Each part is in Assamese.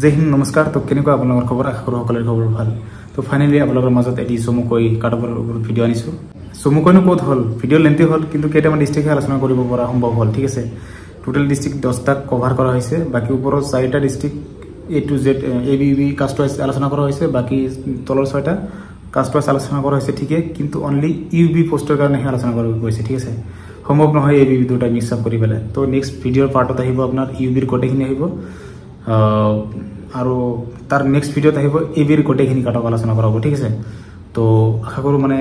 জয় হিন্দ, নমস্কাৰ। তো কেনেকুৱা আপোনালোকৰ খবৰ? আশা কৰোঁ সকলোৰে খবৰ ভাল। তো ফাইনেলি আপোনালোকৰ মাজত এটি চমুকৈ কাট অফৰ ওপৰত ভিডিঅ' আনিছোঁ। চমুকৈনো ক'ত হ'ল, ভিডিঅ' লেন্থি হ'ল, কিন্তু কেইটামান ডিষ্ট্ৰিক্টহে আলোচনা কৰিব পৰা সম্ভৱ হ'ল। ঠিক আছে, টোটেল ডিষ্ট্ৰিক্ট 10টাক কভাৰ কৰা হৈছে। বাকী ওপৰৰ চাৰিটা district A to Z, A B B caste wise আলোচনা কৰা হৈছে। বাকী তলৰ ছয়টা কাষ্ট ৱাইজ আলোচনা কৰা হৈছে, ঠিকে, কিন্তু অনলি ইউ বি পষ্টৰ কাৰণেহে আলোচনা কৰা গৈছে। ঠিক আছে, সম্ভৱ নহয় এ বি বি দুটা মিক্স আপ কৰি পেলাই। তো নেক্সট ভিডিঅ'ৰ পাৰ্টত আহিব আপোনাৰ ইউ বিৰ গোটেইখিনি আহিব আৰু তাৰ নেক্সট ভিডিঅ'ত আহিব এ বিৰ গোটেইখিনি কাট অফ আলোচনা কৰা হ'ব। ঠিক আছে, তো আশা কৰোঁ মানে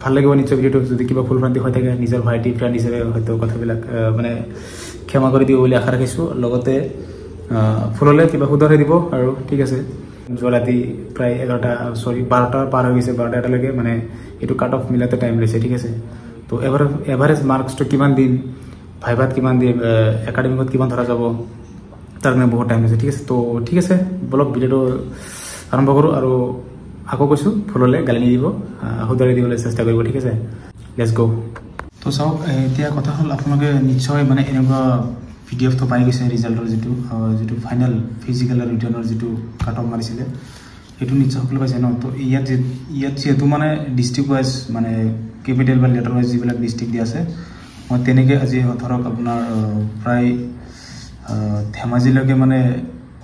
ভাল লাগিব নিশ্চয় ভিডিঅ'টো। যদি কিবা ভুল ভ্ৰান্তি হৈ থাকে, নিজৰ ভাইটি ফ্ৰেণ্ড হিচাপে হয়তো কথাবিলাক মানে ক্ষমা কৰি দিব বুলি আশা ৰাখিছোঁ। লগতে ভুল হ'লে কিবা শুধৰাই দিব আৰু। ঠিক আছে, যোৱা ৰাতি প্ৰায় 11টা, চৰি, 12টা পাৰ হৈ গৈছে, 12টা এটালৈকে মানে এইটো কাট অফ মিলাতে টাইম লৈছে। ঠিক আছে, তো এভাৰেজ মাৰ্কছটো কিমান দিম, ভাইভাত কিমান দিম, একাডেমিকত কিমান ধৰা যাব, তাৰ কাৰণে বহুত টাইম লৈছে। ঠিক আছে, তো ঠিক আছে, বলক ভিডিঅ'টো আৰম্ভ কৰোঁ। আৰু আকৌ কৈছোঁ, ভুল হ'লে গালি নিদিব, শুধৰাই দিবলৈ চেষ্টা কৰিব। ঠিক আছে, let's গ'। তো চাওক, এতিয়া কথা হ'ল আপোনালোকে নিশ্চয় মানে এনেকুৱা পি ডি এফটো পাই গৈছে, ৰিজাল্টৰ যিটো ফাইনেল ফিজিকেল আৰু ৰিটেনৰ যিটো কাট অফ মাৰিছিলে, সেইটো নিশ্চয় সকলো পাইছে ন? তো ইয়াত যিহেতু মানে ডিষ্ট্ৰিক্ট ৱাইজ, মানে কেপিটেল বা লেটাৰ ৱাইজ যিবিলাক ডিষ্ট্ৰিক্ট দিয়া আছে, মই তেনেকৈ আজি ধৰক আপোনাৰ প্ৰায় ধেমাজিলৈকে মানে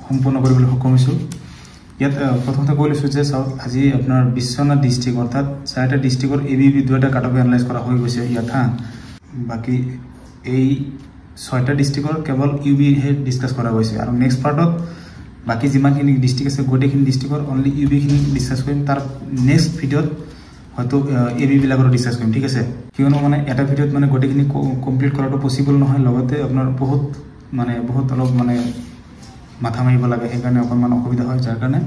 সম্পূৰ্ণ কৰিবলৈ সক্ষম হৈছোঁ। ইয়াত প্ৰথমতে কৈ লৈছোঁ যে চাওক, আজি আপোনাৰ বিশ্বনাথ ডিষ্ট্ৰিক্ট, অৰ্থাৎ চাৰিটা ডিষ্ট্ৰিক্টৰ এ বি বি দুটা কাট অফ এনালাইজ কৰা হৈ গৈছে ইয়াত। হা, বাকী এই ছয়টা ডিষ্ট্ৰিক্টৰ কেৱল ইউ বিহে ডিছকাছ কৰা গৈছে আৰু নেক্সট পাৰ্টত বাকী যিমানখিনি ডিষ্ট্ৰিক্ট আছে, গোটেইখিনি ডিষ্ট্ৰিক্টৰ অনলি ইউ বিখিনি ডিছকাছ কৰিম। তাৰ নেক্সট ভিডিঅ'ত হয়তো এ বি বিলাকৰো ডিছকাছ কৰিম। ঠিক আছে, কিয়নো মানে এটা ভিডিঅ'ত মানে গোটেইখিনি কমপ্লিট কৰাটো পচিবল নহয়, লগতে আপোনাৰ বহুত মানে বহুত অলপ মানে মাথা মাৰিব লাগে, সেইকাৰণে অকণমান অসুবিধা হয়, যাৰ কাৰণে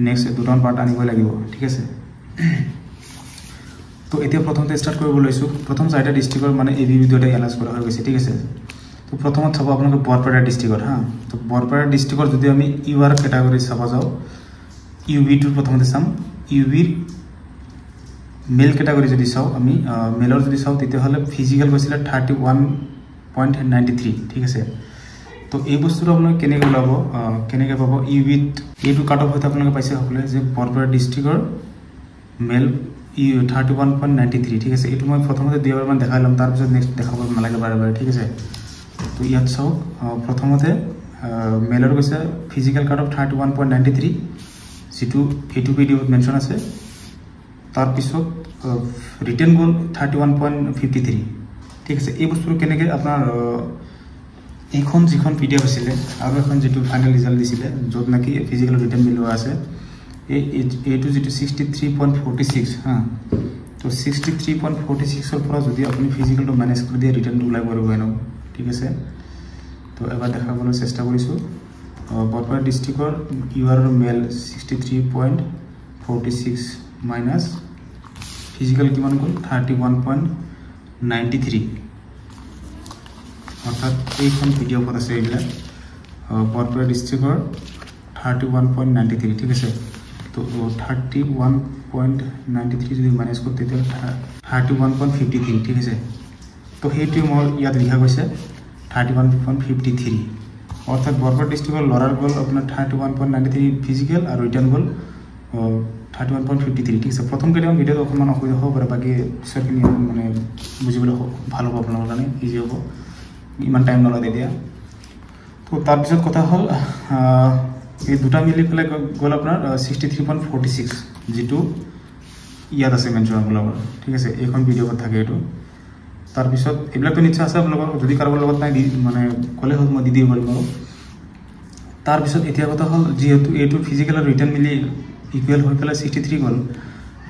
নেক্সট দুটামান পাৰ্ট আনিবই লাগিব। ঠিক আছে, তো এতিয়া প্ৰথমতে ষ্টাৰ্ট কৰিব লৈছোঁ। প্ৰথম চাৰিটা ডিষ্ট্ৰিক্টৰ মানে এ বি বি দুটা এনালাইজ কৰা হৈ গৈছে। ঠিক আছে, তো প্ৰথমত চাব আপোনালোকে বৰপেটা ডিষ্ট্ৰিক্টৰ। হা, তো বৰপেটা ডিষ্ট্ৰিক্টৰ যদি আমি ইউ আৰ কেটাগৰী চাব যাওঁ, ইউ বিটোৰ প্ৰথমতে চাম। ইউ বিৰ মেল কেটাগৰী যদি চাওঁ আমি, মেলৰ যদি চাওঁ, তেতিয়াহ'লে ফিজিকেল গৈছিলে 31.93। ঠিক আছে, তো এই বস্তুটো আপোনালোকে কেনেকৈ ওলাব, কেনেকৈ পাব? ইউ বিত এইটো কাট অফ হয়তো আপোনালোকে পাইছে সকলোৱে যে বৰপেটা ডিষ্ট্ৰিক্টৰ মেল ইউ 31.93। ঠিক আছে, এইটো মই প্ৰথমতে দুবাৰমান দেখাই ল'ম, তাৰপিছত নেক্সট দেখাব নালাগে বাৰে বাৰে। ঠিক আছে, তো ইয়াত চাওক, প্ৰথমতে মেলৰ গৈছে physical cut off 31.93, যিটো এইটো পি ডি এফত মেনশ্যন আছে। তাৰপিছত ৰিটেন গ'ল 31.53। ঠিক আছে, এই বস্তুটো কেনেকৈ আপোনাৰ এইখন যিখন পি ডি এফ আছিলে আৰু এখন যিটো ফাইনেল ৰিজাল্ট দিছিলে, য'ত নেকি ফিজিকেল ৰিটেন মিলোৱা আছে, এইটো যিটো 63.46, হা, তো 63.46ৰ পৰা যদি আপুনি ফিজিকেলটো মেনেজ কৰি দিয়ে, ৰিটেনটো ওলাই পৰিব এনেও। ঠিক আছে, তো এবাৰ দেখাবলৈ চেষ্টা কৰিছোঁ। বৰপেটা ডিষ্ট্ৰিক্টৰ ইউ আৰৰ মেল 63.46 মাইনাছ ফিজিকেল কিমান গ'ল? 31.93। অৰ্থাৎ এইখন পি ডি এফত আছে এইবিলাক, বৰপেটা ডিষ্ট্ৰিক্টৰ 31.93। ঠিক আছে, তো 31.93 যদি মাইনাছ কৰোঁ, তেতিয়াহ'লে 31.53। ঠিক আছে, তো সেইটোৱে মোৰ ইয়াত লিখা গৈছে 31.53। অৰ্থাৎ বৰপেটা ডিষ্ট্ৰিক্টৰ ল'ৰাৰ গ'ল আপোনাৰ 31.93 ফিজিকেল আৰু ৰিটেন গ'ল 31.53। ঠিক আছে, প্ৰথম কেইটামান ভিডিঅ'ত অকণমান অসুবিধা হ'ব পাৰে, বাকী পিছৰখিনি মানে বুজিবলৈ ভাল হ'ব, আপোনালোকৰ কাৰণে ইজি হ'ব, ইমান টাইম নলয় তেতিয়া। তো তাৰপিছত কথা হ'ল, এই দুটা মিলি পেলাই গ'ল আপোনাৰ 63.46, যিটো ইয়াত আছে মেনশ্যন আপোনালোকৰ। ঠিক আছে, এইখন ভিডিঅ'ত থাকে এইটো। তাৰপিছত এইবিলাকতো নিশ্চয় আছে আপোনালোকৰ, যদি কাৰোবাৰ লগত নাই দি মানে ক'লে হ'ল, মই দি দিব পাৰিম। আৰু তাৰপিছত এতিয়া কথা হ'ল, যিহেতু এইটো ফিজিকেল আৰু ৰিটেন মিলি ইকুৱেল হৈ পেলাই 63 গ'ল,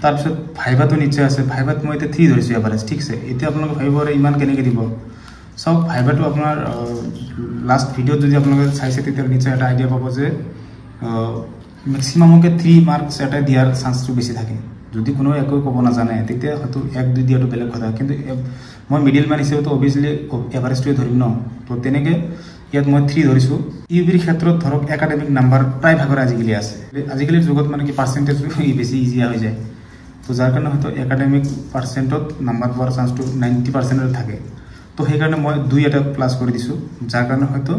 তাৰপিছত ভাইভাটো নিশ্চয় আছে। ভাইভাত মই এতিয়া থ্ৰী ধৰিছোঁ এভাৰেজ। ঠিক আছে, এতিয়া আপোনালোকে ভাবিব পাৰে ইমান কেনেকৈ দিব। চাওক, ভাইভাটো আপোনাৰ লাষ্ট ভিডিঅ'ত যদি আপোনালোকে চাইছে, তেতিয়াহ'লে নিশ্চয় এটা আইডিয়া পাব যে মেক্সিমামকে থ্ৰী মাৰ্কছ এটা দিয়াৰ চান্সটো বেছি থাকে। যদি কোনেও একো ক'ব নাজানে, তেতিয়া হয়তো এক দুই দিয়াটো বেলেগ কথা, কিন্তু মই মিডিল মেন হিচাপেতো অভিয়াছলি এভাৰেজটোৱে ধৰিম ন? তো তেনেকৈ ইয়াত মই থ্ৰী ধৰিছোঁ। ইউ বিৰ ক্ষেত্ৰত ধৰক একাডেমিক নাম্বাৰ প্ৰায় ভাগৰে আজিকালি আছে। আজিকালিৰ যুগত মানে কি পাৰ্চেণ্টেজটো বেছি ইজিয়া হৈ যায়, তো যাৰ কাৰণে হয়তো একাডেমিক পাৰ্চেণ্টত নাম্বাৰ পোৱাৰ চান্সটো 90%ত থাকে। তো সেইকাৰণে মই দুই এটা প্লাছ কৰি দিছোঁ, যাৰ কাৰণে হয়তো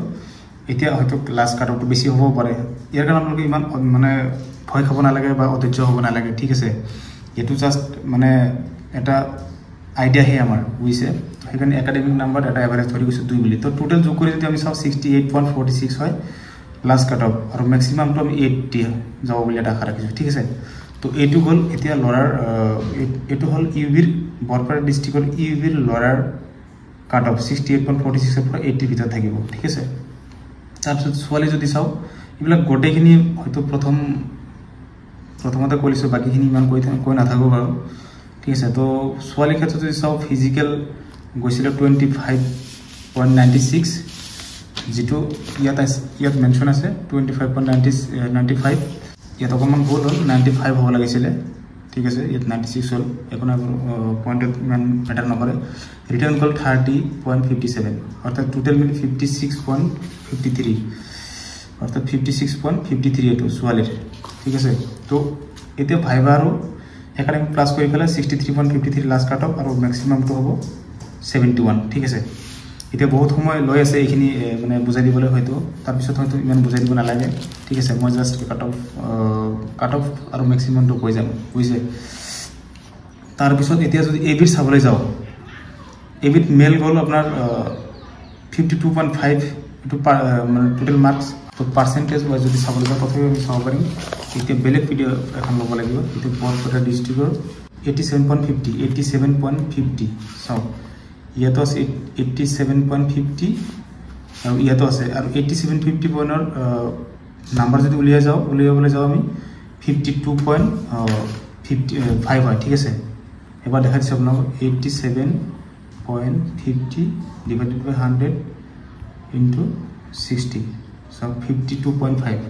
এতিয়া হয়তো লাষ্ট কাট অফটো বেছি হ'ব পাৰে। ইয়াৰ কাৰণে আপোনালোকে ইমান মানে ভয় খাব নালাগে বা অধৈৰ্য হ'ব নালাগে, ঠিক আছে। এইটো জাষ্ট মানে এটা আইডিয়াহে আমাৰ, বুজিছে। সেইকাৰণে একাডেমিক নাম্বাৰ এটা এভাৰেজ ধৰি গৈছোঁ 2 বুলি। তো টোটেল যোগ কৰি যদি আমি চাওঁ 68.46 হয় লাষ্ট কাট অফ, আৰু মেক্সিমামটো আমি 80 যাব বুলি এটা আশা ৰাখিছোঁ, ঠিক আছে। তো এইটো গ'ল এতিয়া ল'ৰাৰ, এইটো হ'ল ইউ বিৰ বৰপেটা ডিষ্ট্ৰিক্টৰ ইউ বিৰ ল'ৰাৰ কাট অফ 68.46ৰ পৰা 80ৰ ভিতৰত থাকিব, ঠিক আছে। তাৰপিছত ছোৱালী যদি চাওঁ, এইবিলাক গোটেইখিনি হয়তো প্ৰথমতে কৈ দিছোঁ, বাকীখিনি ইমান কৈ নাথাকোঁ বাৰু, ঠিক আছে। তো ছোৱালীৰ ক্ষেত্ৰত যদি চাওঁ, ফিজিকেল গৈছিলে 25.96, যিটো ইয়াত আছে, ইয়াত মেনশ্যন আছে 25.95, ইয়াত অকণমান ভুল হ'ল, 95 হ'ব লাগিছিলে, ঠিক আছে। ইয়াত 96 হ'ল, একো নাই বাৰু, পইণ্টত ইমান মেটাৰ নকৰে। ৰিটাৰ্ণ গ'ল 30.57, অৰ্থাৎ টোটেল মিলি 56.53, অৰ্থাৎ 56.53 এইটো ছোৱালীৰ, ঠিক আছে। তো এতিয়া ভাইভা আৰু একাডেমিক প্লাছ কৰি পেলাই 63.53 লাষ্ট কাট অফ, আৰু মেক্সিমামটো হ'ব 71, ঠিক আছে। এতিয়া বহুত সময় লৈ আছে এইখিনি মানে বুজাই দিবলৈ, হয়তো তাৰপিছত হয়তো ইমান বুজাই দিব নালাগে, ঠিক আছে। মই জাষ্ট কাট অফ আৰু মেক্সিমামটো কৈ যাম, বুজিছে। তাৰপিছত এতিয়া যদি এ বিৰ চাবলৈ যাওঁ, এ বিত মেল গ'ল আপোনাৰ 52.5, এইটো মানে টোটেল মাৰ্কছ। তো পাৰ্চেণ্টেজ ৱাইজ যদি চাবলৈ যাওঁ, তথাপিও আমি চাব পাৰিম। এতিয়া বেলেগ ভিডিঅ' এখন ল'ব লাগিব। এতিয়া বৰপেটা ডিষ্ট্ৰিক্টৰ 87.50, 87.50 চাওক, ইয়াতো আছে 87.50 আৰু ইয়াতো আছে, আৰু 87.50 পইণ্টৰ নাম্বাৰ যদি উলিয়াবলৈ যাওঁ আমি 52.55 হয়, ঠিক আছে। এবাৰ দেখাই দিছোঁ আপোনালোকক, 87.50 ডিভাইডেড বাই 100 ইনটু 60, চাওক 52.5,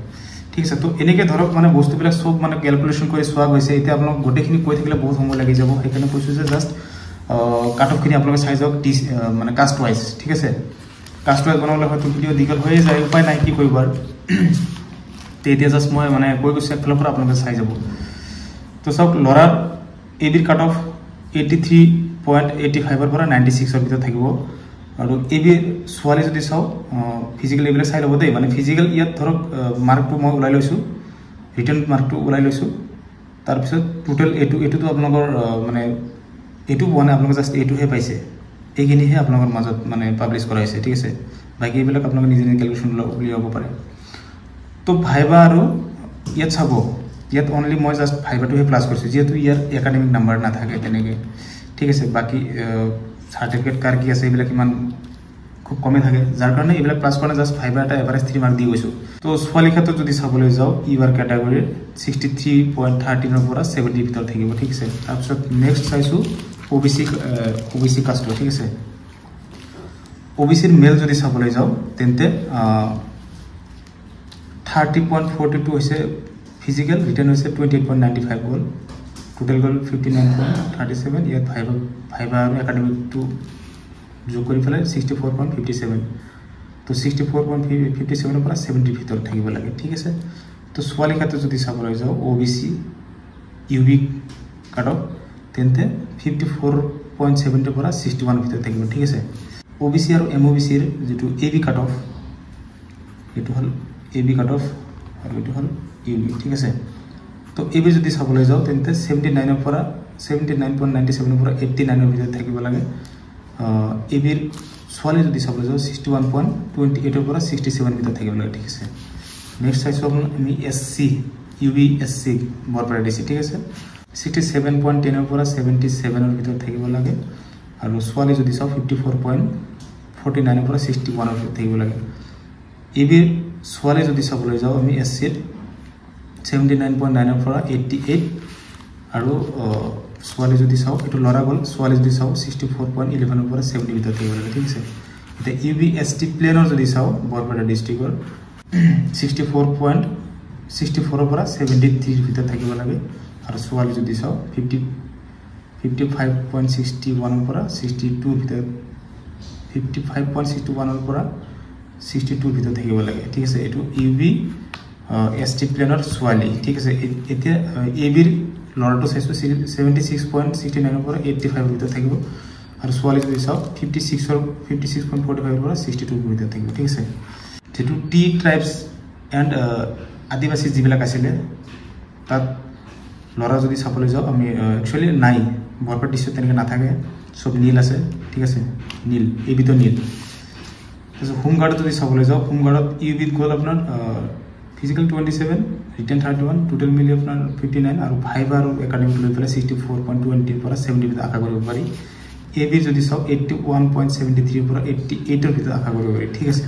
ঠিক আছে। তো এনেকৈ ধৰক মানে বস্তুবিলাক চব মানে কেলকুলেশ্যন কৰি চোৱা গৈছে। এতিয়া আপোনালোক গোটেইখিনি কৈ থাকিলে বহুত সময় লাগি যাব, সেইকাৰণে কৈছোঁ যে জাষ্ট কাট অফখিনি আপোনালোকে চাই যাওক মানে কাষ্ট ৱাইজ, ঠিক আছে। কাষ্ট ৱাইজ বনাবলৈ হয়তো ভিডিঅ' দীঘল হৈয়ে যায়, উপায় নাই, কি কৰিব আৰু। তো এতিয়া জাষ্ট মই মানে কৈ গৈছোঁ একফালৰ পৰা, আপোনালোকে চাই যাব। তো চাওক, ল'ৰাৰ এ বিৰ কাট অফ 83.85ৰ পৰা 96ৰ ভিতৰত থাকিব, আৰু এ বিৰ ছোৱালী যদি চাওঁ, ফিজিকেল এইবিলাক চাই ল'ব দেই, মানে ফিজিকেল ইয়াত ধৰক মাৰ্কটো মই ওলাই লৈছোঁ, ৰিটাৰ্ণ মাৰ্কটো ওলাই লৈছোঁ, তাৰপিছত টোটেল এইটোতো আপোনালোকৰ মানে এইটো পোৱা নাই, আপোনালোকে জাষ্ট এইটোহে পাইছে, এইখিনিহে আপোনালোকৰ মাজত মানে পাব্লিছ কৰা হৈছে, ঠিক আছে। বাকী এইবিলাক আপোনালোকে নিজে নিজে কেলকুলেশ্যন উলিয়াব পাৰে। তো ভাইবা আৰু ইয়াত চাব, ইয়াত অনলি মই জাষ্ট ভাইবাটোহে প্লাছ কৰিছোঁ, যিহেতু ইয়াৰ একাডেমিক নাম্বাৰ নাথাকে তেনেকৈ, ঠিক আছে। বাকী চাৰ্টিফিকেট কাৰ কি আছে এইবিলাক ইমান খুব কমেই থাকে, যাৰ কাৰণে এইবিলাক প্লাছ কৰা জাষ্ট ভাইবা এটা এভাৰেজ 3 মাৰ্ক দি গৈছোঁ। তো ছোৱালীৰ ক্ষেত্ৰত যদি চাবলৈ যাওঁ, ইউ আৰ কেটেগৰীৰ 63.13ৰ পৰা 70ৰ ভিতৰত থাকিব, ঠিক আছে। তাৰপিছত নেক্সট চাইছোঁ অ' বি চি কাষ্টৰ, ঠিক আছে। অ' বি চিৰ মেল যদি চাবলৈ যাওঁ, তেন্তে 30.42 হৈছে ফিজিকেল, ৰিটাৰ্ণ হৈছে 28.95 গ'ল, টোটেল গ'ল 59.37। ইয়াত ভাইবা আৰু একাডেমিকটো যোগ কৰি পেলাই 64.57, তো 64.57ৰ পৰা 70ৰ ভিতৰত থাকিব লাগে, ঠিক আছে। তো ছোৱালীৰ ক্ষেত্ৰত যদি চাবলৈ যাওঁ, অ' B C U B cut off, তেন্তে 54.70ৰ পৰা 61ৰ ভিতৰত থাকিব, ঠিক আছে। অ' বি চি আৰু এম অ' বি চিৰ যিটো এ বি কাট অফ, এইটো হ'ল এ বি কাট অফ আৰু এইটো হ'ল ইউ বি, ঠিক আছে। তো এ বি যদি চাবলৈ যাওঁ, তেন্তে 79ৰ পৰা 79.97ৰ পৰা 89ৰ ভিতৰত থাকিব লাগে। এ বিৰ ছোৱালী যদি চাবলৈ যাওঁ, 61.28ৰ পৰা 67ৰ ভিতৰত থাকিব লাগে, ঠিক আছে। নেক্সট চাইছোঁ আপোনাৰ আমি S C U B S C Barpeta district, ঠিক আছে। 67.10ৰ পৰা 77ৰ ভিতৰত থাকিব লাগে, আৰু ছোৱালী যদি চাওঁ 54.49ৰ পৰা 61ৰ ভিতৰত থাকিব লাগে। এ বিৰ ছোৱালী যদি চাবলৈ যাওঁ আমি এছ চিৰ 79.9ৰ পৰা 88, আৰু ছোৱালী যদি চাওঁ, এইটো ল'ৰা গ'ল, ছোৱালী যদি চাওঁ 64.11ৰ পৰা 70ৰ ভিতৰত থাকিব লাগে, ঠিক আছে। এতিয়া ইউ বি এছ টি প্লেনৰ যদি চাওঁ বৰপেটা ডিষ্ট্ৰিক্টৰ 64.64ৰ পৰা 73ৰ ভিতৰত থাকিব লাগে, আৰু ছোৱালী যদি চাওঁ 55.61ৰ পৰা 62ৰ ভিতৰত, 55.61ৰ পৰা 62ৰ ভিতৰত থাকিব লাগে, ঠিক আছে। এইটো ইউ বি এছ টি প্লেনৰ ছোৱালী, ঠিক আছে। এতিয়া এ বিৰ ল'ৰাটো চাইছোঁ 76.69ৰ পৰা 85ৰ ভিতৰত থাকিব, আৰু ছোৱালী যদি চাওঁ 56.45ৰ পৰা 62ৰ ভিতৰত থাকিব, ঠিক আছে। যিটো টি ট্ৰাইবছ এণ্ড আদিবাসী যিবিলাক আছিলে তাত ল'ৰা যদি চাবলৈ যাওঁ আমি, একচুৱেলি নাই, বৰপেটা ডিষ্ট্ৰিক্ট তেনেকৈ নাথাকে, চব নীল আছে, ঠিক আছে, নীল, এ বিতো নীল। তাৰপিছত হোমগাৰ্ডত যদি চাবলৈ যাওঁ, হোমগাৰ্ডত ইউ বিত গ'ল আপোনাৰ physical 27, written 31, total মিলি আপোনাৰ 59, আৰু ভাইভা আৰু একাডেমিক লৈ পেলাই 64.20ৰ পৰা 70 ভিতৰত আশা কৰিব পাৰি। এ বিৰ যদি চাওঁ, 81.73ৰ পৰা 88ৰ ভিতৰত আশা কৰিব পাৰি, ঠিক আছে।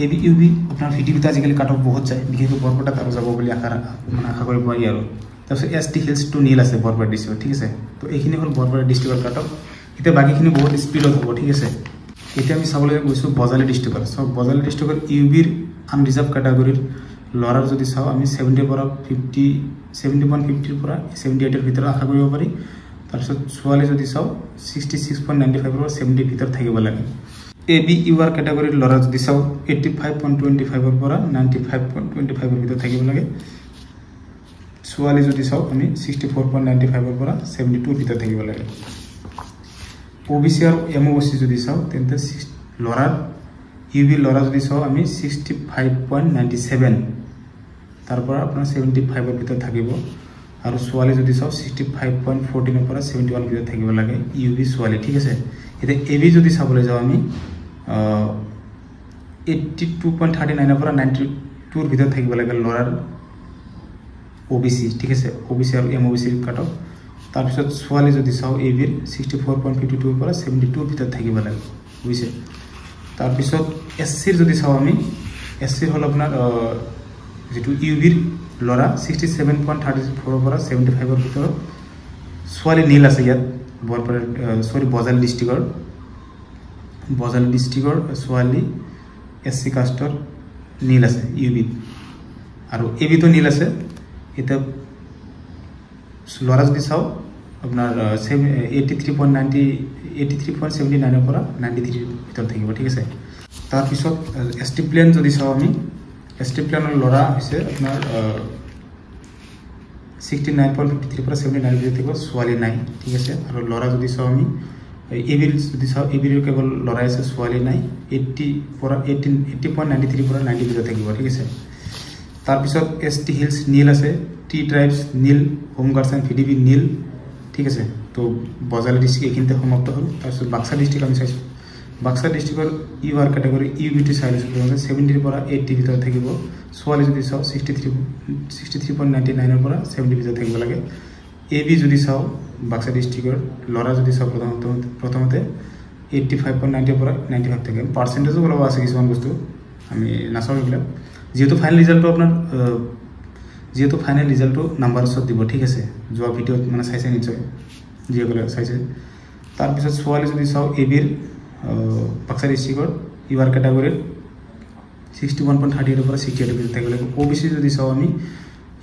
এ বি ইউ বি আপোনাৰ ভি টি বিত আজিকালি কাট অফ বহুত যায়, বিশেষকৈ বৰপেটাত আৰু যাব বুলি আশা, মানে আশা কৰিব পাৰি আৰু। তাৰপিছত এছ টি হিলছটো নীল আছে বৰপেটা ডিষ্ট্ৰিক্টত, ঠিক আছে। তো এইখিনি হ'ল বৰপেটা ডিষ্ট্ৰিক্টৰ কাট অফ। এতিয়া বাকীখিনি বহুত স্পীডত হ'ব, ঠিক আছে। এতিয়া আমি চাবলৈ গৈছোঁ বজালী ডিষ্ট্ৰিক্টৰ। চ' বজালী ডিষ্ট্ৰিক্টৰ ইউ বিৰ আনৰিজাৰ্ভ কেটাগৰীৰ ল'ৰাৰ যদি চাওঁ আমি, 70ৰ পৰা 50, 70.50ৰ পৰা 78ৰ ভিতৰত আশা কৰিব পাৰি। তাৰপিছত ছোৱালী যদি চাওঁ, 66.95ৰ পৰা 70ৰ ভিতৰত থাকিব লাগে। এ বি ইউ আৰ কেটাগৰীৰ ল'ৰা যদি চাওঁ, 85.25ৰ পৰা 95.25ৰ ভিতৰত থাকিব লাগে। ছোৱালী যদি চাওঁ আমি, 64.95ৰ পৰা 72ৰ ভিতৰত থাকিব লাগে। অ' বি চি আৰু এম অ' বি চি যদি চাওঁ, তেন্তে ল'ৰাৰ ইউ বি ল'ৰা যদি চাওঁ আমি, 65.97 তাৰ পৰা আপোনাৰ 75ৰ ভিতৰত থাকিব, আৰু ছোৱালী যদি চাওঁ, 65.14ৰ পৰা 71 ভিতৰত থাকিব লাগে ইউ বি ছোৱালী, ঠিক আছে। এতিয়া এ বি যদি চাবলৈ যাওঁ আমি, 82.39ৰ পৰা 92ৰ ভিতৰত থাকিব লাগে ল'ৰাৰ অ' বি চি, ঠিক আছে, অ' বি চি আৰু এম অ' বি চিৰ কাট অফ। তাৰপিছত ছোৱালী যদি চাওঁ, এ বিৰ 64.52ৰ পৰা 72ৰ ভিতৰত থাকিব লাগে, বুজিছে। তাৰপিছত এছ চিৰ যদি চাওঁ আমি, এছ চিৰ হ'ল আপোনাৰ যিটো ইউ বিৰ ল'ৰা 67.34ৰ পৰা 75ৰ ভিতৰত, ছোৱালী নীল আছে ইয়াত বৰপেটা, চৰি, বজালী ডিষ্ট্ৰিক্টৰ ছোৱালী এছ চি কাষ্টৰ নীল আছে ইউ বিত, আৰু এ বিতো নীল আছে। এতিয়া ল'ৰা যদি চাওঁ আপোনাৰ 83.90, 83.79ৰ পৰা 93ৰ ভিতৰত থাকিব, ঠিক আছে। তাৰপিছত এছ টি প্লেন যদি চাওঁ আমি, এছ টি প্লেনৰ ল'ৰা হৈছে আপোনাৰ 69.53ৰ পৰা 79 ভিতৰত থাকিব, ছোৱালী নাই, ঠিক আছে। আৰু ল'ৰা যদি চাওঁ আমি, এ বিৰ যদি চাওঁ, এ বিৰ কেৱল ল'ৰাই আছে, ছোৱালী নাই, 80 পৰা 80.93ৰ পৰা 90 ভিতৰত থাকিব, ঠিক আছে। তাৰপিছত এছ টি হিলছ নীল আছে, টি ট্ৰাইবছ নীল, home guards and VDP নীল, ঠিক আছে। তো বজালী ডিষ্ট্ৰিক্ট এইখিনিতে সমাপ্ত হ'ল। তাৰপিছত বাক্সা ডিষ্ট্ৰিক্ট আমি চাইছোঁ। বাক্সা ডিষ্ট্ৰিক্টৰ ইউ আৰ কেটেগৰী ইউ বিটো চাই লৈছোঁ প্ৰথমতে, 70ৰ পৰা 80ৰ ভিতৰত থাকিব। ছোৱালী যদি চাওঁ, 63.99ৰ পৰা 70ৰ ভিতৰত থাকিব লাগে। এ বি যদি চাওঁ, বাক্সা ডিষ্ট্ৰিক্টৰ ল'ৰা যদি চাওঁ, প্ৰথমতে 85.90ৰ পৰা 95 থাকে। পাৰ্চেণ্টেজো অলপ আছে, কিছুমান বস্তু আমি নাচাওঁ এইবিলাক, যিহেতু ফাইনেল ৰিজাল্টটো নাম্বাৰছত দিব, ঠিক আছে। যোৱা ভিডিঅ'ত মানে চাইছে নিশ্চয় যিসকলে চাইছে। তাৰপিছত ছোৱালী যদি চাওঁ, এ বিৰ বাক্সা ডিষ্ট্ৰিক্টৰ ইউ আৰ কেটাগৰীৰ 61.38ৰ পৰা 68ৰ ভিতৰত থাকিব লাগিব। অ' বি চি যদি চাওঁ আমি,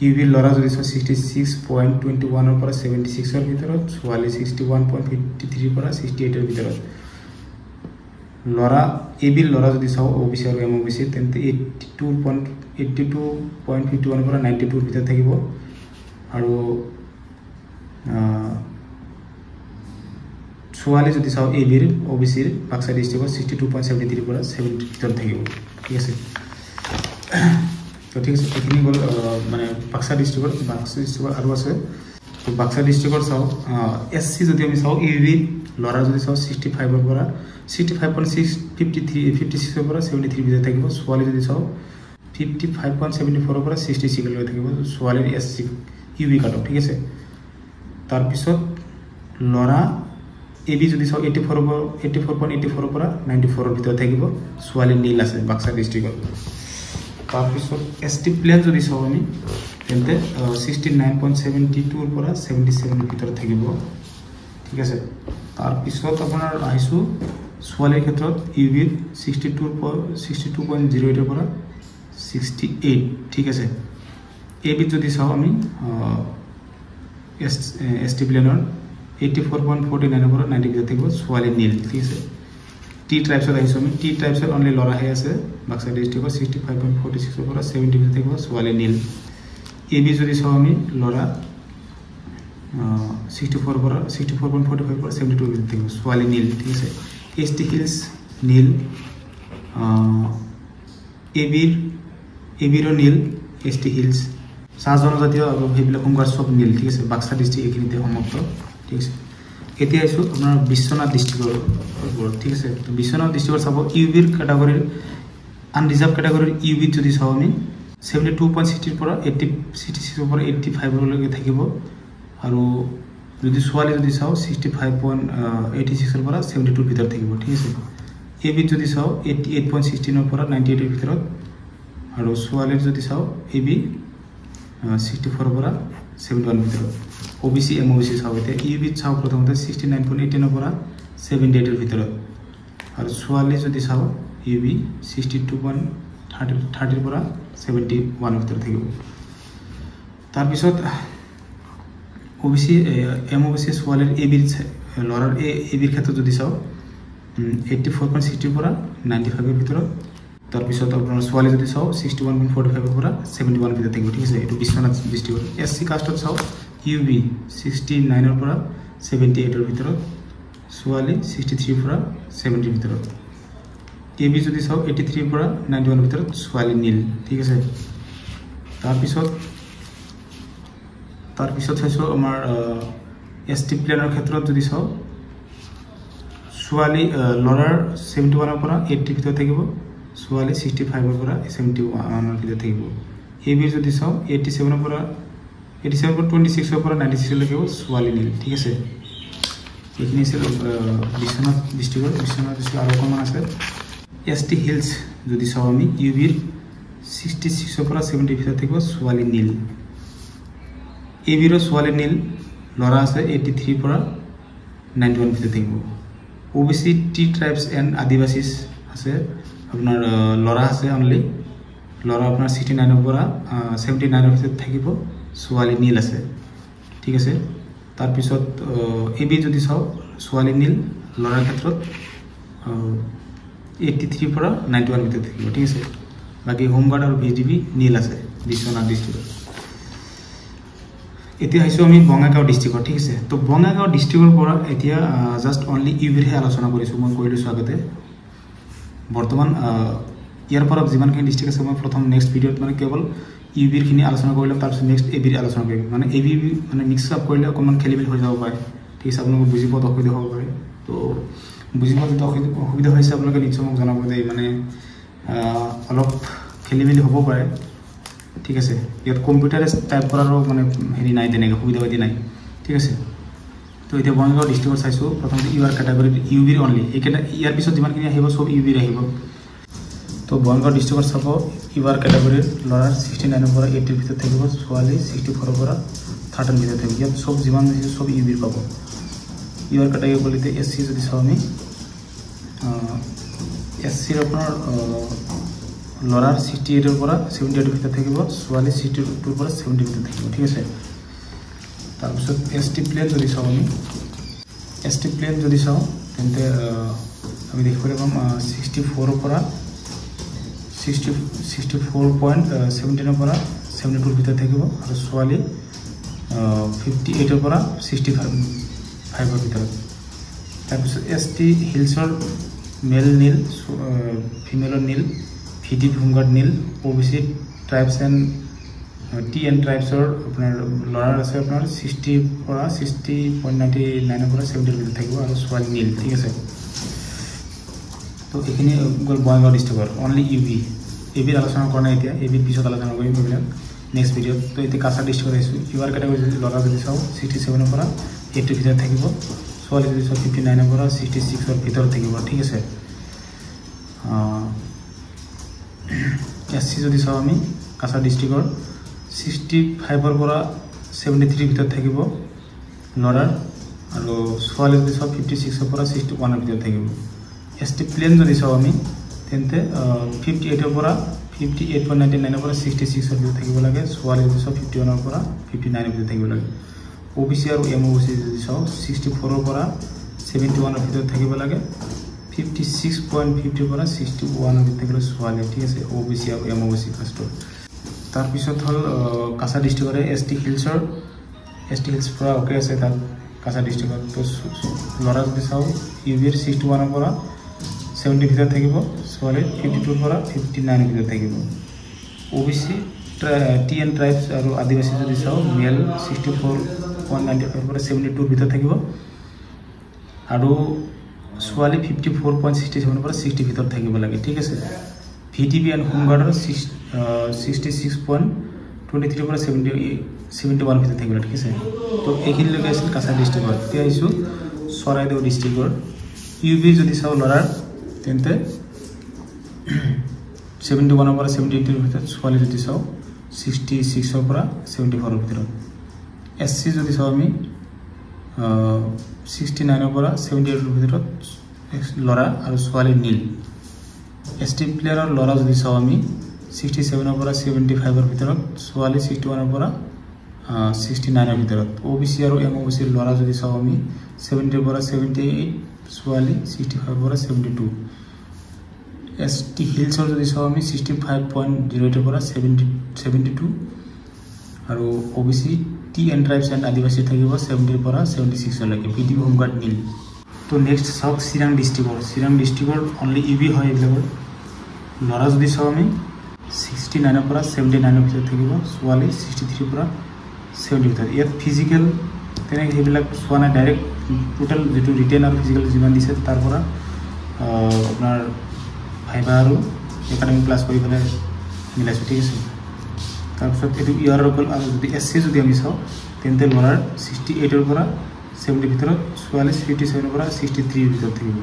ইউ বিৰ ল'ৰা যদি চাওঁ, 66.21ৰ পৰা 76ৰ ভিতৰত, ছোৱালী 61.53ৰ পৰা 68ৰ ভিতৰত। ল'ৰা, এ বিৰ ল'ৰা যদি চাওঁ, অ' বি চি আৰু এম অ' বি চি, তেন্তে 82.51ৰ পৰা 92ৰ ভিতৰত থাকিব, আৰু ছোৱালী যদি চাওঁ, এ বিৰ অ' বি চিৰ বাক্সা ডিষ্ট্ৰিক্টৰ 62.73ৰ পৰা 70ৰ ভিতৰত থাকিব, ঠিক আছে। তো ঠিক আছে, এইখিনি গ'ল মানে বাক্সা ডিষ্ট্ৰিক্টৰ। বাক্সা ডিষ্ট্ৰিক্টৰ আৰু আছে। তো বাক্সা ডিষ্ট্ৰিক্টৰ চাওঁ, এছ চি যদি আমি চাওঁ, ইউ বি ল'ৰা যদি চাওঁ, 65ৰ পৰা 65.6 53 56ৰ পৰা 73 ভিতৰত থাকিব। ছোৱালী যদি চাওঁ, 55.74ৰ পৰা 66লৈকে থাকিব ছোৱালীৰ S C U B cut off, ঠিক আছে। তাৰপিছত ল'ৰা এ বি যদি চাওঁ, 84ৰ পৰা 84.84ৰ পৰা 94ৰ ভিতৰত থাকিব, ছোৱালী নীল আছে বাক্সা ডিষ্ট্ৰিক্টত। তাৰপিছত এছ টি প্লেন যদি চাওঁ আমি, তেন্তে 69.72ৰ পৰা 77ৰ ভিতৰত থাকিব, ঠিক আছে। তাৰপিছত আপোনাৰ আহিছোঁ ছোৱালীৰ ক্ষেত্ৰত ইউ বিত 62.08ৰ পৰা 68, ঠিক আছে। এ বিত যদি চাওঁ আমি, এছ টি প্লেনৰ 84.49ৰ পৰা 90 ভিতৰত থাকিব, ছোৱালী নীল, ঠিক আছে। টি ট্ৰাইবছত আহিছোঁ আমি। টি ট্ৰাইবছত অনলি ল'ৰাহে আছে বাক্সা ডিষ্ট্ৰিক্টৰ, 65.46ৰ পৰা 70 ভিতৰত থাকিব, ছোৱালী নীল। এ বি যদি চাওঁ আমি, ল'ৰা 64ৰ পৰা 64.45ৰ পৰা 72 ভিতৰত থাকিব, ছোৱালী নীল, ঠিক আছে। এছ টি হিলছ নীল। এ বিৰো নীল, এছ টি হিলছ, চাহ জনজাতীয় আৰু সেইবিলাক হোমগাৰ্ড চব নীল, ঠিক আছে। বাক্সা ডিষ্ট্ৰিক্ট এইখিনিতে সমাপ্ত, ঠিক আছে। এতিয়া আহিছোঁ আপোনাৰ বিশ্বনাথ ডিষ্ট্ৰিক্টৰ ওপৰত, ঠিক আছে। তো বিশ্বনাথ ডিষ্ট্ৰিক্টৰ চাব ইউ বিৰ কেটাগৰীৰ আনৰিজাৰ্ভ কেটাগৰীৰ ইউ বিত যদি চাওঁ আমি 72.60ৰ পৰা 80 66ৰ পৰা 85লৈকে থাকিব আৰু যদি ছোৱালী যদি চাওঁ 65.86ৰ পৰা 72ৰ ভিতৰত থাকিব, ঠিক আছে। এ বিত যদি চাওঁ 88.16ৰ পৰা 98ৰ ভিতৰত আৰু ছোৱালীৰ যদি চাওঁ এ বি 64ৰ পৰা 71 ভিতৰত। অ' B C, M O' B C চাওঁ এতিয়া, ইউ বিত চাওঁ প্ৰথমতে 69.18ৰ পৰা 78ৰ ভিতৰত আৰু ছোৱালী যদি চাওঁ ইউ বি 62.30ৰ পৰা 71ৰ ভিতৰত থাকিব। তাৰপিছত অ' B C, M O' B C ছোৱালীৰ এ বিৰ, ল'ৰাৰ এ বিৰ ক্ষেত্ৰত যদি চাওঁ 84.60ৰ পৰা 95ৰ ভিতৰত। তাৰপিছত আপোনাৰ ছোৱালী যদি চাওঁ 61.45ৰ পৰা 71ৰ ভিতৰত থাকিব, ঠিক আছে। এইটো বিশ্বনাথ ডিষ্ট্ৰিক্টৰ। এছ চি কাষ্টত চাওঁ ইউ বি 69ৰ পৰা 78ৰ ভিতৰত, ছোৱালী 63ৰ পৰা 70ৰ ভিতৰত। এ বি যদি চাওঁ 83ৰ পৰা 91ৰ ভিতৰত, ছোৱালী নীল, ঠিক আছে। তাৰপিছত চাইছোঁ আমাৰ এছ টি প্লেনৰ ক্ষেত্ৰত যদি চাওঁ ছোৱালী ল'ৰাৰ 71ৰ পৰা 80ৰ ভিতৰত থাকিব, ছোৱালী 65ৰ পৰা 71ৰ ভিতৰত থাকিব। এ বিৰ যদি চাওঁ 87ৰ পৰা 87.26ৰ পৰা 96লৈকে ছোৱালী নীল, ঠিক আছে। এইখিনি আছিল বিশ্বনাথ ডিষ্ট্ৰিক্টৰ। বিশ্বনাথ ডিষ্ট্ৰিক্ট আৰু অকণমান আছে। এছ টি হিলছ যদি চাওঁ আমি ইউ বিৰ 66ৰ পৰা 70ৰ ভিতৰত থাকিব, ছোৱালী নীল। এ বিৰো ছোৱালী নীল, ল'ৰা আছে 83ৰ পৰা 91 ভিতৰত থাকিব। O' B C T tribes and adivasis আছে আপোনাৰ, ল'ৰা আছে অনলি, ল'ৰা আপোনাৰ 69ৰ পৰা 79ৰ ভিতৰত থাকিব, ছোৱালী নীল আছে, ঠিক আছে। তাৰপিছত এ বি যদি চাওঁ ছোৱালী নীল, ল'ৰাৰ ক্ষেত্ৰত 83ৰ পৰা 91 ভিতৰত থাকিব, ঠিক আছে। বাকী হোমগাৰ্ড আৰু ভি ডি বি নীল আছে বিশ্বনাথ ডিষ্ট্ৰিক্টত। এতিয়া আহিছোঁ আমি বঙাইগাঁও ডিষ্ট্ৰিক্টত, ঠিক আছে। তো বঙাইগাঁও ডিষ্ট্ৰিক্টৰ পৰা এতিয়া জাষ্ট অনলি ইউ বিৰহে আলোচনা কৰিছোঁ, মই কৈ লৈছোঁ আগতে। বৰ্তমান ইয়াৰ পৰা যিমানখিনি ডিষ্ট্ৰিক্ট আছে মই প্ৰথম নেক্সট ভিডিঅ'ত মানে কেৱল ইউ বিৰখিনি আলোচনা কৰি ল'ম, তাৰপিছত নেক্সট এ বিৰ আলোচনা কৰিম। মানে এ বি মানে মিক্স আপ কৰিলে অকণমান খেলি মেলি হৈ যাব পাৰে, ঠিক আছে। আপোনালোকে বুজি পোৱাত অসুবিধা হ'ব পাৰে। তো বুজি পোৱাত যদি অসুবিধা হৈছে আপোনালোকে নিশ্চয় মোক জনাব দেই, মানে অলপ খেলি মেলি হ'ব পাৰে, ঠিক আছে। ইয়াত কম্পিউটাৰে টাইপ কৰাৰো মানে হেৰি নাই, তেনেকৈ সুবিধা পাতি নাই, ঠিক আছে। তো এতিয়া বঙাইগাঁও ডিষ্ট্ৰিক্টত চাইছোঁ প্ৰথমতে ইউ আৰ কেটাগৰীত ইউ বিৰ অনলি, এইকেইটা ইয়াৰ পিছত যিমানখিনি আহিব চব ইউ বিৰ আহিব। তো বঙাইগাঁও ডিষ্ট্ৰিক্টত চাব ইউ আৰ কেটাগৰীৰ ল'ৰাৰ 69ৰ পৰা 80ৰ ভিতৰত থাকিব, ছোৱালী 64ৰ পৰা 13ৰ ভিতৰত থাকিব। ইয়াত চব যিমান দিছে চব ইউ বিৰ পাব। ইউ আৰ কেটাগৰী বুলি এছ চি যদি চাওঁ আমি, এছ চিৰ আপোনাৰ ল'ৰাৰ 68ৰ পৰা 78ৰ ভিতৰত থাকিব, ছোৱালী 62ৰ পৰা 70ৰ ভিতৰত থাকিব, ঠিক আছে। তাৰপিছত এছ টি প্লেন যদি চাওঁ আমি, এছ টি প্লেন যদি চাওঁ তেন্তে আমি দেখিবলৈ পাম 64ৰ পৰা 64.17ৰ পৰা 72ৰ ভিতৰত থাকিব আৰু ছোৱালী 58ৰ পৰা 65ৰ ভিতৰত। তাৰপিছত এছ টি হিলছৰ মেল নীল, ফিমেলৰ nil, V D home guard nil, O' B C tribes and T and ট্ৰাইবছৰ আপোনাৰ ল'ৰাৰ আছে আপোনাৰ 60ৰ পৰা 60.99ৰ পৰা 70ৰ ভিতৰত থাকিব আৰু ছোৱালী নীল, ঠিক আছে। তো এইখিনি গ'ল বঙাইগাঁও ডিষ্ট্ৰিক্টৰ অনলি ইউ বি। এ বিৰ আলোচনা কৰা নাই এতিয়া, এ বিৰ পিছত আলোচনা কৰিম এইবিলাক নেক্সট ভিডিঅ'ত। তো এতিয়া কাছাৰ ডিষ্ট্ৰিক্টত আহিছোঁ। ইউ আৰ কেটেগৰী যদি ল'ৰা যদি চাওঁ 67ৰ পৰা 80ৰ ভিতৰত থাকিব, ছোৱালী যদি চাওঁ 59ৰ পৰা 66ৰ ভিতৰত থাকিব, ঠিক আছে। এছ চি যদি চাওঁ আমি কাছাৰ ডিষ্ট্ৰিক্টৰ 65ৰ পৰা 73ৰ ভিতৰত থাকিব ল'ৰাৰ আৰু ছোৱালী যদি চাওঁ 56ৰ পৰা 61ৰ ভিতৰত থাকিব। এছ টি প্লেন যদি চাওঁ আমি তেন্তে 58ৰ পৰা 58.99ৰ পৰা 66ৰ ভিতৰত থাকিব লাগে, ছোৱালী যদি চাওঁ 51ৰ পৰা 59ৰ ভিতৰত থাকিব লাগে। অ' বি চি আৰু এম অ' বি চি যদি চাওঁ 64ৰ পৰা 71ৰ ভিতৰত থাকিব লাগে, 56.50ৰ পৰা 61ৰ ভিতৰত থাকিলে ছোৱালী, ঠিক আছে, অ' বি চি আৰু এম অ' বি চি কাষ্টৰ। তাৰপিছত হ'ল কাছাৰ ডিষ্ট্ৰিক্টৰে এছ টি হিলছৰ, এছ টি হিলছ পৰা অ'কে আছে তাত কাছাৰ ডিষ্ট্ৰিক্টত। তো ল'ৰা যদি চাওঁ ইউ বিৰ 61ৰ পৰা 70ৰ ভিতৰত থাকিব, ছোৱালীৰ 52ৰ পৰা 59ৰ ভিতৰত থাকিব। O' B C, T N tribes আৰু আদিবাসী যদি চাওঁ, মেল 64.95ৰ পৰা 72ৰ ভিতৰত থাকিব আৰু ছোৱালী 54.67ৰ পৰা 60 ভিতৰত থাকিব লাগে, ঠিক আছে। ভি টি পি এণ্ড হোমগাৰ্ডৰ 66.23ৰ পৰা 71 ভিতৰত থাকিব লাগে, ঠিক আছে। তো এইখিনিলৈকে আছিল কাছাৰ ডিষ্ট্ৰিক্টৰ। এতিয়া আহিছোঁ চৰাইদেউ ডিষ্ট্ৰিক্টৰ। ইউ বি যদি চাওঁ ল'ৰাৰ, তেন্তে 71ৰ পৰা 78ৰ ভিতৰত, ছোৱালী যদি চাওঁ 66ৰ পৰা 74ৰ ভিতৰত। এছ চি যদি চাওঁ আমি, 69ৰ পৰা 78ৰ ভিতৰত ল'ৰা আৰু ছোৱালী নীল। এছ টি প্লেয়াৰৰ ল'ৰা যদি চাওঁ আমি, 67ৰ পৰা 75ৰ ভিতৰত, ছোৱালী 61ৰ পৰা 69ৰ ভিতৰত। অ' বি চি আৰু এম অ' বি চিৰ ল'ৰা যদি চাওঁ আমি, 70ৰ পৰা 78, ছোৱালী 65ৰ পৰা 72। এছ টি হিলছৰ যদি চাওঁ আমি, 65.08ৰ পৰা 72 আৰু অ' B C, T N tribes and আদিবাসী থাকিব 70ৰ পৰা 76লৈকে। ভি ডি হোমগাৰ্ড নীল। তো নেক্সট চাওক চিৰাং ডিষ্ট্ৰিক্টৰ। চিৰাং ডিষ্ট্ৰিক্টৰ অনলি ইউ বি হয় এইবিলাকৰ। ল'ৰা যদি চাওঁ আমি, 69ৰ পৰা 79ৰ ভিতৰত থাকিব, ছোৱালী 63ৰ পৰা 70ৰ ভিতৰত। ইয়াত ফিজিকেল তেনেকৈ সেইবিলাক চোৱা নাই, ডাইৰেক্ট টোটেল যিটো ৰিটেন আৰু ফিজিকেল যিমান দিছে, তাৰ পৰা আপোনাৰ ভাইভা আৰু একাডেমিক ক্লাছ কৰি পেলাই মিলাইছোঁ, ঠিক আছে। তাৰপিছত এইটো ইয়াৰ গ'ল। আৰু যদি এছ চি যদি আমি চাওঁ, তেন্তে ল'ৰাৰ 68ৰ পৰা 70ৰ ভিতৰত, ছোৱালী 57ৰ পৰা 63ৰ ভিতৰত থাকিব।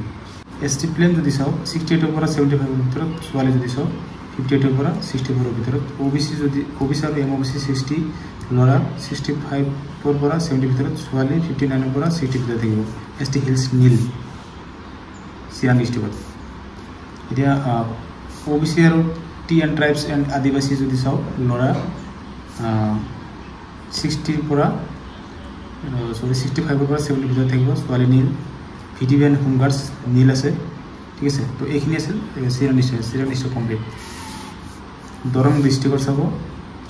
এছ টি প্লেন যদি চাওঁ, 68ৰ পৰা 75ৰ ভিতৰত, ছোৱালী যদি চাওঁ 58ৰ পৰা 64ৰ ভিতৰত। অ' বি চি যদি, অ' বি চি আৰু এম অ' বি চি 60, ল'ৰা 65ৰ পৰা 70ৰ ভিতৰত, ছোৱালী 59ৰ পৰা 60ৰ ভিতৰত থাকিব। এছ টি হিলছ নীল চিৰাং ডিষ্ট্ৰিক্টত। এতিয়া অ' বি চি আৰু টি এণ্ড ট্ৰাইবছ এণ্ড আদিবাসী যদি চাওঁ, ল'ৰা 60ৰ পৰা, চৰি, 65ৰ পৰা 70ৰ ভিতৰত থাকিব, ছোৱালী নীল। ভি টি বি এণ্ড হোমগাৰ্ডছ নীল আছে, ঠিক আছে। তো এইখিনি আছিল Chirang district. Chirang district complete. Darrang ডিষ্ট্ৰিক্টৰ চাব,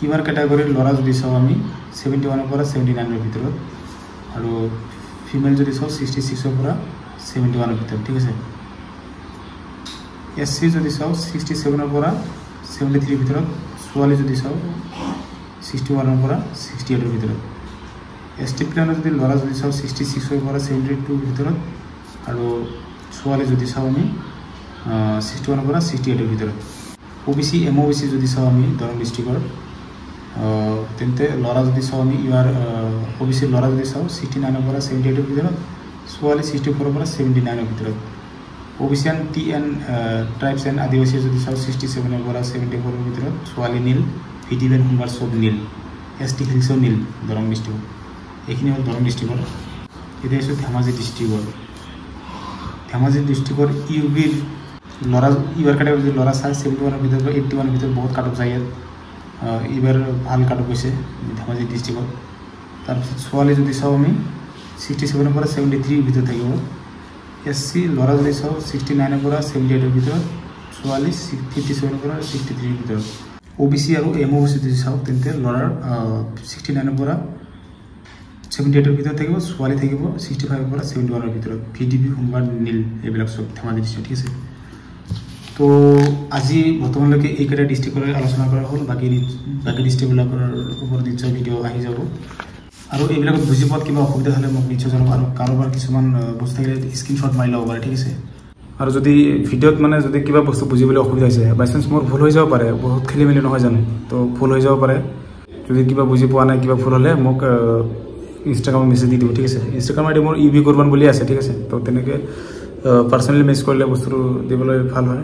ইউ আৰ কেটেগৰীৰ ল'ৰা যদি চাওঁ আমি, 71ৰ পৰা 79ৰ ভিতৰত আৰু ফিমেল যদি চাওঁ, 66ৰ পৰা 71ৰ ভিতৰত, ঠিক আছে। এছ চি যদি চাওঁ, 67ৰ পৰা 73ৰ ভিতৰত, ছোৱালী যদি চাওঁ 61ৰ পৰা 68ৰ ভিতৰত। এছ টি প্লেনৰ যদি ল'ৰা যদি চাওঁ, 66ৰ পৰা 72ৰ ভিতৰত আৰু ছোৱালী যদি চাওঁ আমি, 61ৰ পৰা 68ৰ ভিতৰত। অ' B C, M O' B C যদি চাওঁ আমি দৰং ডিষ্ট্ৰিক্টৰ, তেন্তে ল'ৰা যদি চাওঁ আমি, ইউ আৰ অ' বি চিৰ ল'ৰা যদি চাওঁ, 69ৰ পৰা 78ৰ ভিতৰত, ছোৱালী 64ৰ পৰা 79ৰ ভিতৰত। অ' B C and T N tribes and আদিবাসী যদি চাওঁ, 67ৰ পৰা 74ৰ ভিতৰত, ছোৱালী নীল। ভি টি এণ্ড হোমগাৰ্ড চব নীল। এছ টি হিলছো নীল দৰং ডিষ্ট্ৰিক্টৰ। এইখিনি হ'ল দৰং ডিষ্ট্ৰিক্টৰ। এতিয়া আহিছোঁ ধেমাজি ডিষ্ট্ৰিক্টৰ। ধেমাজি ডিষ্ট্ৰিক্টৰ ইউ বিৰ ল'ৰা, ইউ আৰ কেটেগৰী যদি ল'ৰা চায়, 71ৰ ভিতৰত 81ৰ ভিতৰত, বহুত কাট অফ যায় ইয়াত। এইবাৰ ভাল কাট অফ গৈছে ধেমাজি ডিষ্ট্ৰিক্টত। তাৰপিছত ছোৱালী যদি চাওঁ আমি, 67ৰ পৰা 73ৰ ভিতৰত থাকিব। এছ চি ল'ৰা যদি চাওঁ, 69ৰ পৰা 78ৰ ভিতৰত, ছোৱালী 57ৰ পৰা 63ৰ ভিতৰত। অ' বি চি আৰু এম অ' বি চি যদি চাওঁ, তেন্তে ল'ৰাৰ 69ৰ পৰা 78ৰ ভিতৰত থাকিব, ছোৱালী থাকিব 65ৰ পৰা 71ৰ ভিতৰত। ভি ডি বি হোমগাৰ্ড নীল, এইবিলাক চব ধেমাজি ডিষ্ট্ৰিক্ট, ঠিক আছে। তো আজি বৰ্তমানলৈকে এইকেইটা ডিষ্ট্ৰিক্টৰে আলোচনা কৰা হ'ল। বাকী বাকী ডিষ্ট্ৰিক্টবিলাকৰ ওপৰত নিশ্চয় ভিডিঅ' আহি যাব। আৰু এইবিলাকত বুজি পোৱাত কিবা অসুবিধা হ'লে মোক নিশ্চয় জনাব আৰু কাৰোবাৰ কিছুমান বস্তু থাকিলে স্ক্ৰীনশ্বট মাৰি ল'ব পাৰে, ঠিক আছে। আৰু যদি ভিডিঅ'ত মানে যদি কিবা বস্তু বুজিবলৈ অসুবিধা হৈছে, বাই চান্স মোৰ ভুল হৈ যাব পাৰে, বহুত খেলি মেলি নহয় জানো, তো ভুল হৈ যাব পাৰে। যদি কিবা বুজি পোৱা নাই, কিবা ভুল হ'লে মোক ইনষ্টাগ্ৰামত মেছেজ দি দিব, ঠিক আছে। ইনষ্টাগ্ৰাম আই ডি মোৰ ইউ বি কুৰবান বুলি আছে, ঠিক আছে। তো তেনেকৈ পাৰ্চনেলি মেছেজ কৰিলে বস্তুটো দিবলৈ ভাল হয়।